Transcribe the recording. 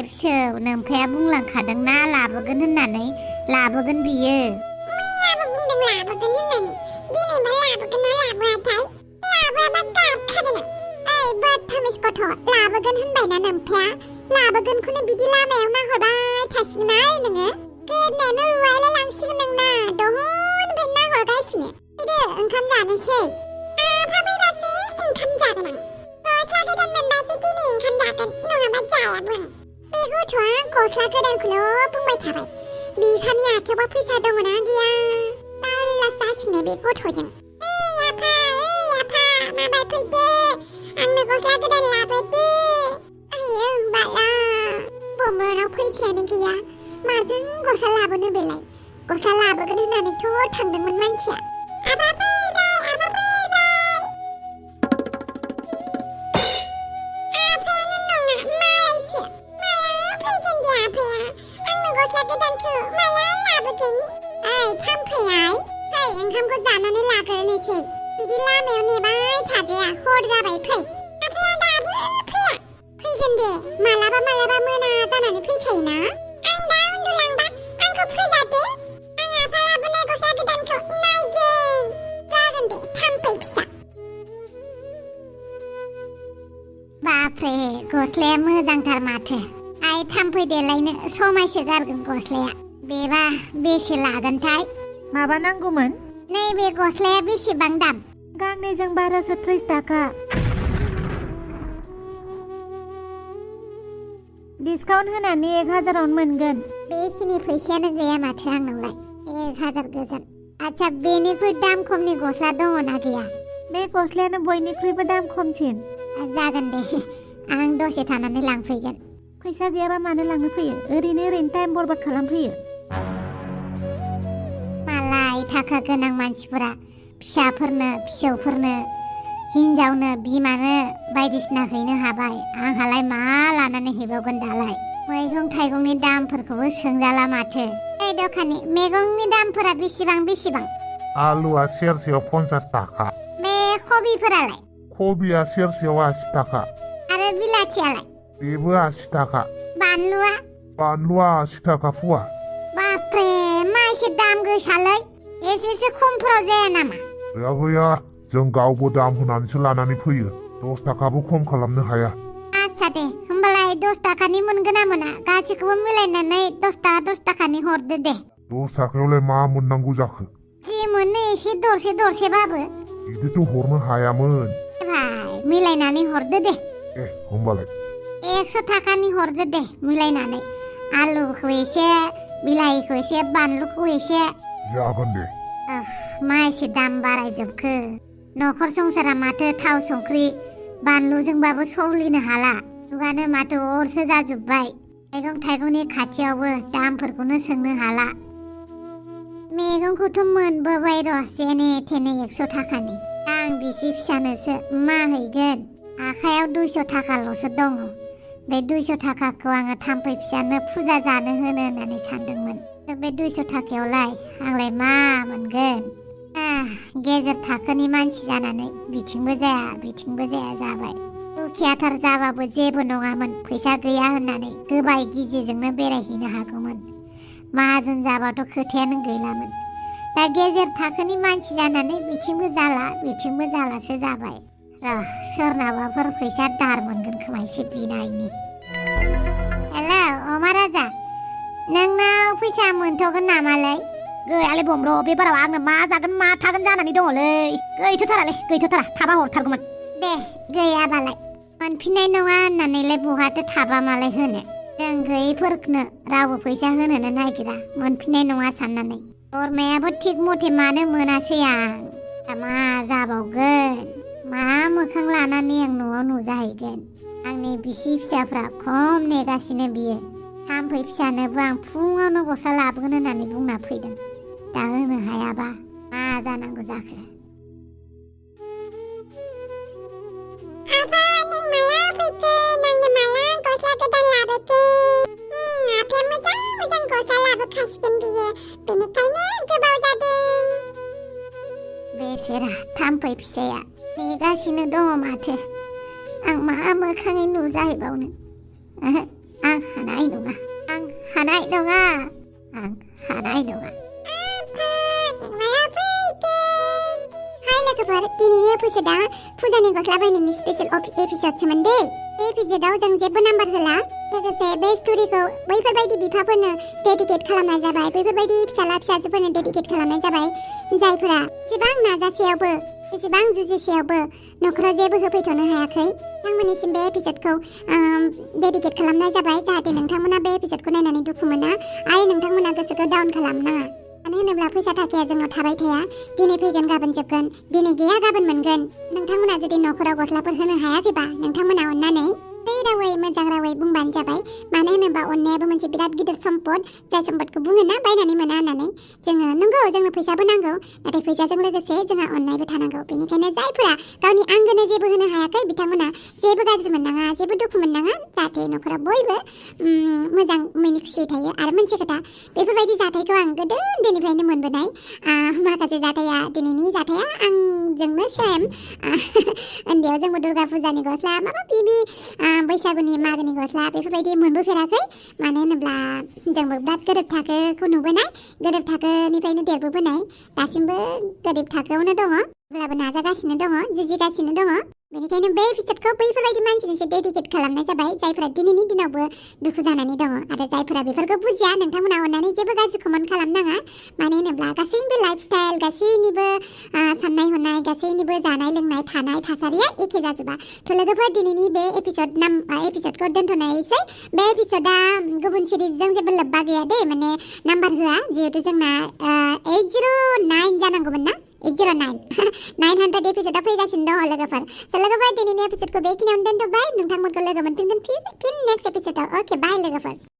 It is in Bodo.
फिसौ नोमफाया बुंलांखादोंना लाबोगोन होननानै लाबोगोन बियो मैयाबो बुंदों लाबोगोन होननानै दिनैबा लाबोगोन ना लाबोआथाय लाबोआबा गाबखागोन ओइ बदतमिस गथ' लाबोगोन होनबायना नोमफाया लाबोगोनखौनो बिदि लामायाव नाहरबाय थासिगोनहाय नोङो गोदनायानो रुवायलाय लांसिगोन नोंना दहरनिफ्रायनो नाहरगासिनो फैदो ओंखाम जानोसै आफा फैबासो ओंखाम जागोन आं गस्ला गोदान मोनबासो दिनै ओंखाम जागोन नङाबा जायाबो आं बे गथ'आ गस्ला गोदानखौल' बुंबाय थाबाय बिफानि आखायावबा फैसा दङना गैया दालास जासिनो बे गथ'जों ओइ आफा माबार फैदो आंनो गस्ला गोदान लाबोदो आयो बाला बमरानाव फैसायानो गैया माजों गस्ला लाबोनो बेलाय गस्ला लाबोगोन होननानैथ' थांदोंमोन मानसिया आफा फैबाय आफायानो नङा मालायसो माला फैगोन दे आफाया आंनो गस्ला गोदानखौ माला लाबोगोन ओइ थाम्फैयाय फै ओंखामखौ जानानै लाग्रोनोसै बिदि लामायाव नेबाय थाजाया हर जाबाय फै आफाया दाबो फैया फैगोन दे मालाबा मोना जानानै फैखायोना आं दा उन्दुलांबा आंखौ फोदादो आं आफा लाबोनाय गस्ला गोदानखौ नायगोन जागोन दे थाम्फै फिसा बाफ्रे गस्लाया मोजांथार माथो आइ थाम्फै देलायनो समायसो गारगोन गस्लाया बेबा बेसे लागोनथाय माबा नांगौमोन नैबे गस्लाया बेसेबां दाम गांनैजों 1230 थाखा डिसकाउन्ट होनानै 1000आवनो मोनगोन बेखिनि फैसायानो गैया माथो आंनावलाय 1000 गोजोन आच्छा बेनिख्रुइ दाम खमनि गस्ला दङना गैया बे गस्लायानो बयनिख्रुइबो दाम खमसिन जागोन दे आं दसे थानानै लांफैगोन फैसा गैयाबा मानो लांनो फैयो ओरैनो टाइम बरबाद खालामफैयो मालाय थाखा गोनां मानसिफोरा फिसाफोरनो फिसौफोरनो हिनजावनो बिमानो बायदिसिना हैनो हाबाय आंहालाय मा लानानै हैबावगोन दालाय मैगं थाइगंनि दामफोरखौबो सोंजाला माथो ओइ दखानि मैगंनि दामफोरा बेसेबां आलुआ सेरसेयाव 50 थाखा बे कबिफोरालाय कबिया सेरसेयाव 80 थाखा आरो बिलाथियालाय बेबो 80 थाखा बानलुआ 80 थाखा फुवा बाप्रे मा एसे दाम गोसालै एसेसो खमफोराव जाया नामा गैया जों गावबो दाम होनानैसो लानानै फैयो 10 थाखाबो खम खालामनो हाया आच्छा दे होमबालाय 10 थाखानि मोनगोन ना मोना गासैखौबो मिलायनानै 10 थाखानि हरदो दे 10 थाखायावलाय मा मोननांगौ जाखो जि मोनो एसे दरसेबाबो बिदिथ' हरनो हायामोन भाइ मिलायनानै हरदो दे होमबालाय 100 थाखानि हरदो दे मिलायनानै आलुखौ एसे बिलाहिखौ एसे बानलुखौ एसे जागोन दे मा एसे दाम बारायजोबखो न'खर संसारा माथो थाव संख्रि बानलुजोंबाबो सोलिनो हाला जुगानो माथो अरसो जाजोब्बाय मैगं थाइगंनि खाथियावबो दामफोरखौनो सोंनो हाला मैगंखौथ' मोनबोबाय र' जेने थेने 100 थाखानि आं बिसि फिसानोसो मा हैगोन आखायाव 200 थाखाल'सो दङ बे 200 थाखाखौ आङो थाम्फै फिसानो फुजा जानो होनो होननानै सानदोंमोन बे 200 थाखायावलाय आंलाय मा मोनगोन गेजेर थाखोनि मानसि जानानै बिथिंबो जाया जाबाय दुखियाथार जाबाबो जेबो नङामोन फैसा गैया होननानै गोबाय गिजिजोंनो बेरायहैनो हागौमोन माहाजोन जाबाथ' खोथायानो गैलामोन दा गेजेर थाखोनि मानसि जानानै बिथिंबो जालासो जाबाय र' सोरनाबाफोर फैसा दार मोनगोन खोमा एसे बिनायनि हेलौ अमा राजा नोंनाव फैसा मोनथ'गोन नामालै गैयालै बमब्र बे बाराव आंनो मा जागोन मा थागोन जानानै दङलै गैथ'थारा थाबा हरथारगौमोन दे गैयाबालाय मोनफिननाय नङा होननानैलाय बहाथो थाबा मालाय होनो जों गैयैफोरनो रावबो फैसा होनोनो नागिरा मोनफिननाय नङा साननानै बोरमायाबो थिग मथे मानो मोनासै आं मा जाबावगोन मा मोखां लानानै आं न'आव नुजाहैगोन आंनि बिसि फिसाफ्रा खम नेगासिनो बियो थाम्फै फिसानोबो आं फुङावनो गस्ला लाबोगोन होननानै बुंना फैदों दा होनो हायाबा मा जानांगौ जाखो आफा नों माला फैगोन आंनो माला गस्ला गोदान लाबोगोन आफाया मोजां गस्ला लाबोखासिगोन बियो बेनिखायनो गोबाव जादों बेसेरा थाम्फै फिसाया नेगासिनो दङ माथो आं मा मोखाङै नुजाहैबावनो आं हानाय नङा आं हानाय नङा आं हानाय नङा हाय लोगोफोर दिनैनि एपिसोडआ फुजानि गस्ला बायनायनि स्पेशल एपिसोडसोमोन दै बे एपिसोडआव जों जेबो नाम्बार होला लोगोसे बे स्ट'रिखौ बैफोरबायदि बिफाफोरनो डेडिकेट खालामनाय जाबाय बैफोरबायदि फिसाला फिसाजोफोरनो डेडिकेट खालामनाय जाबाय जायफोरा एसेबां नाजासेयावबो एसेबां जुजिसेयावबो न'खराव जेबो होफैथ'नो हायाखै बिथांमोननिसिम बे एपिसोडखौ डेडिकेट खालामनाय जाबाय जाहाथे नोंथांमोना बे एपिसोडखौ नायनानै दुखु मोना आरो नोंथांमोना गोसोखौ डाउन खालामनाङा मानो होनोब्ला फैसा थाखाया जोंनाव थाबाय थाया दिनै फैगोन गाबोन जोबगोन दिनै गैया गाबोन मोनगोन नोंथांमोना जुदि न'खराव गस्लाफोर होनो हायाखैबा नोंथांमोना अननानै बै रावै मोजां रावै बुंबानो जाबाय मानो होनोबा अननायाबो मोनसे बिराद गिदिर सम्पद जाय सम्पदखौ बुङोना बायनानै मोना होननानै जोङो नंगौ जोंनो फैसाबो नांगौ नाथाय फैसाजों लोगोसे जोंहा अननायबो थानांगौ बेनिखायनो जायफोरा गावनि आंगोनो जेबो होनो हायाखै बिथांमोना जेबो गाज्रि मोननाङा जेबो दुखु मोननाङा जाहाथे न'खराव बयबो मोजां मिनि खुसि थायो आरो मोनसे खोथा बेफोरबायदि जाथायखौ आं गोदो उन्दैनिफ्रायनो मोनबोनाय माखासे जाथाया दिनैनि जाथाया आंजोंनो सेम उन्दैयाव जोंबो दुर्गा फुजानि गस्ला माबा बिबि बैसागुनि मागोनि गस्ला बेफोरबायदि मोनबोफेराखै मानो होनोब्ला जोंबो बिराद गोरिब थाखोखौ नुबोनाय गोरिब थाखोनिफ्रायनो देरबोबोनाय दासिमबो गोरिब थाखोआवनो दङ अब्लाबो नाजागासिनो दङ जुजिगासिनो दङ बेनिखायनो बे एपिसोडखौ बैफोरबायदि मानसिनिसो डेडिकेट खालामनाय जाबाय जायफोरा दिनैनि दिनावबो दुखु जानानै दङ आरो जायफोरा बेफोरखौ बुजिया नोंथांमोना अननानै जेबो गाज्रि कमेन्ट खालामनाङा मानो होनोब्ला गासैनिबो लाइफस्टाइल गासैनिबो साननाय हनाय गासैनिबो जानाय लोंनाय थानाय थासारिया एखे जाजोबा थ' लोगोफोर दिनैनि बे एपिसोडखौ दोनथ'नायसै बे एपिसोडआ गुबुन सिरिजजों जेबो लोब्बा गैया दे माने नाम्बार होआ जिहेतु जोंना 809 जानांगौमोन ना 809 900 एपिसोडआ फैगासिनो दङ लोगोफोर दिनैनि एपिसोडखौ बेखिनियावनो दोनथ'बाय नोंथांमोनखौ लोगो मोनफिनगोन फिन नेक्स्ट एपिसोडआव अके बाय लोगोफोर